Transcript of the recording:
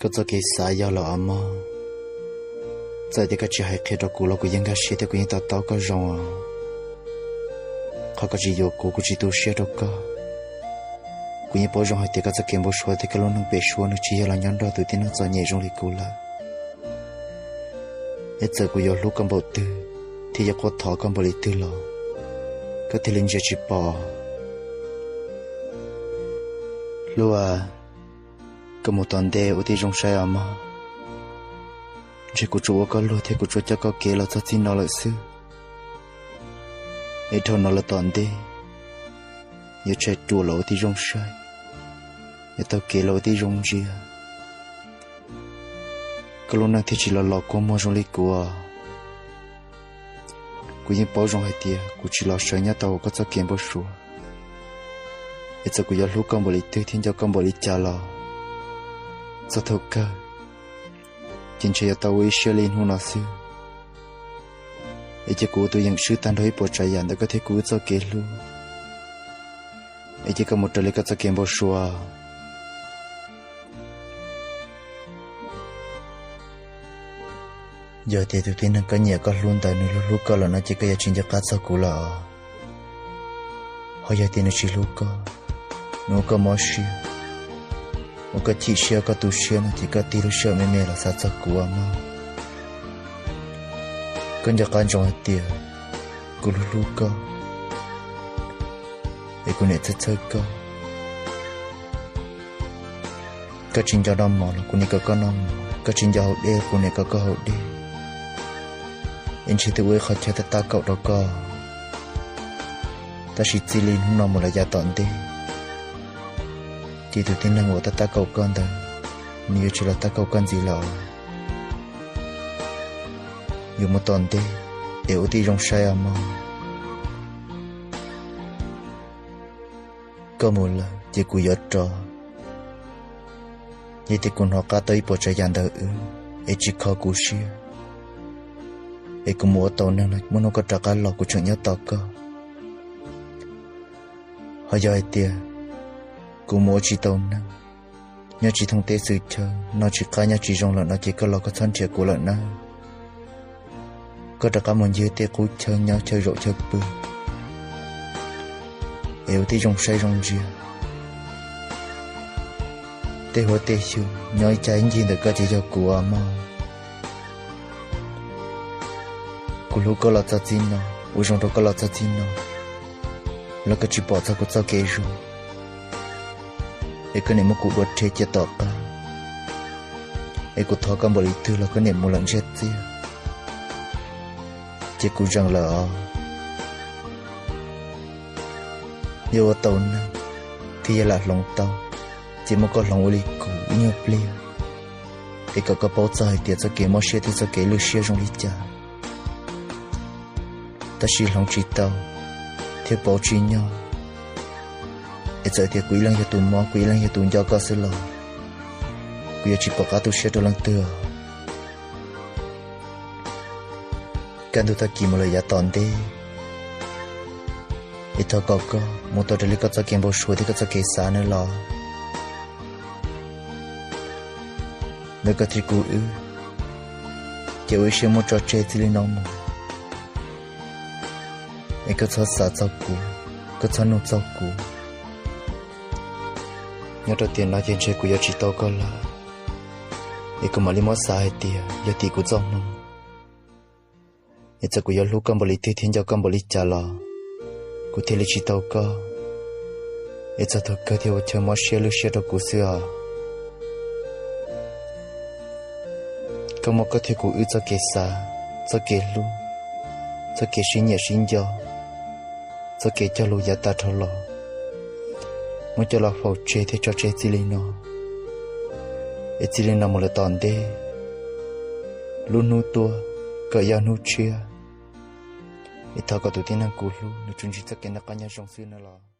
Koj txoj kev xav yog lawm os mog. Txawm tias koj tsis hais qhia rau kuv los kuv yeej nkag siab thiab kuv yeej to taub koj zoo os. Qhov koj tsis yuav kuv, kuv tsis tu siab rau koj. Kuv yeej paub zoo hais tias koj txoj kev npau suav thiab koj lub neej pem suab nws tsis yog los nyob nrog tus tib neeg txom nyem zoo li kuv lawm. Es txawm kuv yuav hlub koj npaum twg thiab yuav quaj thov koj npaum li twg los koj thiaj li ntsia tsis pom. Hlub a, koj mus tom ntej ua tib zoo saib os mog. Ntshe kuv tsuas ua koj luag thiab kuv tsuas coj koj kev los txog txij no lawm xwb. Es dhau no los tom ntej yuav tshais ruam los ua tib zoo saib, yuav taug kev los ua tib zoo ntsia, koj lub neej thiaj tsis los los kua muag zoo li kuv. Kuv yeej paub zoo hais tias kuv tsis los sawv nyob tau hauv koj txoj kev npau suav. Es txawm kuv yuav hlub koj npaum li twg thiab nco koj npaum li cas los txog thaum kawg ces ntshe yuav tau ua ib siab li hnub no xwb. Es cia kuv ua tus yeem swb tag nrho ib puas tsav yam ntawm koj thiab kuv wb txoj kev hlub. Es cia koj mus raws li koj txoj kev npau suav. Yog tias tus tib neeg koj nyiam koj hlub ntawd nws hlub hlub koj lawm no ces koj yuav tsis nco qab txog kuv lawm os. Ho yog tias nws tsis hlub koj, nws ua koj mob siab, ua koj chim siab, ua koj tu siab no ces koj tig lub sij hawm me me los xav txog kuv os mog. Koj nco qab ntsoov hais tias kuv hlub hlub koj, es kuv niam txhawj txhawj koj. Koj tsis nco noj mov los kuv niam kom koj noj mov, koj tsis nco haus dej los kuv niam kom koj haus dej. Es ntshe twb ua ib qho chaw tab tab kaum rau koj, tab sis txij li hnub no mus lawm yav tom ntej, ces tus tib neeg uas tab tab kaum koj ntawd, nws yuav tsis los tab kaum koj ntxiv lawm. Yuav mus tom ntej, es ua tib zoo saib os mog. Koj mus lawm ces kuv yuav rov. Yog tias kuv hnov qab tau ib puas tsav yam ntawm wb es tsis kho kuv siab, es kuv mus ua tau neeg no muaj hnub koj rov qab los kuv tseem nyob tos koj. Ho yog hais tias kuv mus ua tsis tau neeg, nyob tsis thoob teb xwm chaw, noj tsis qab nyob tsis zoo lawm no ces koj los koj txhob nrhiav kuv lawm nawb. Koj rov qab mus ncig tej qub chaw nyob chaw zaum chaw pw, es ua tib zoo saib zoo ntsia. Tej huab tej xyw nyob ib cag ib ncig ntawm koj ces yog kuv os mog. Kuv hlub koj los txog txij no, ua zoo rau koj los txog txij no, los koj tsis pom txog kuv txoj kev zoo, es koj niam muab kuv dua rhe cia tom qab, es kuv thov koj npaum li twg los koj niam mus lawm ntsiag txiag, ces kuv zeem lawm os. Yog ua tau neeg thiab yog lam hloov tau, ces muab koj hloov ua li kuv ib nyuag pliag, es kom koj paub txog hais tias txoj kev mob siab thiab txoj kev lwj siab zoo li cas. Tab sis hloov tsis tau thiab pauv tsis nyog, es txawm tias kuv ib leeg yog tus mob, kuv ib leeg yog tus nco koj xwb los kuv yuav tsis pom qab tu siab rau leej twg. Kaj ntug tag kis mus lawm yav tom ntej, es thov kom koj mus tau raws li koj txoj kev npau suav thiab koj txoj kev xav nawb los. Ntawm koj thiab kuv wb, ces ua ib siab muab tso tseg txij li no mus, es koj txhob xav txog kuv, koj txhob nug txog kuv. Nyob rau tiam no ces ntshe kuv yuav tsis tau koj lawm, es kuv mam li muab xav hais tias yog tim kuv txoj hmoo, es txawm kuv yuav hlub koj npaum li twg thiab nco koj npaum li cas los kuv thiaj li tsis tau koj, es txog thaum kawg thiaj ua chaw mob siab lwj siab rau kuv xwb os. Koj muab koj thiab kuv wb txoj kev xav, txoj kev hlub, txoj kev sib nyiam sib nco, txoj kev cog lus yav tag dhau los, muab coj los faus tseg thiab tso tseg txij li no. Es txij li no mus lawm tom ntej, lub hnub tuaj kom yog hnub tshiab, es thov kom tus tib neeg kuv hlub nws tsuas ntsib txoj kev noj qab nyob zoo xwb no los.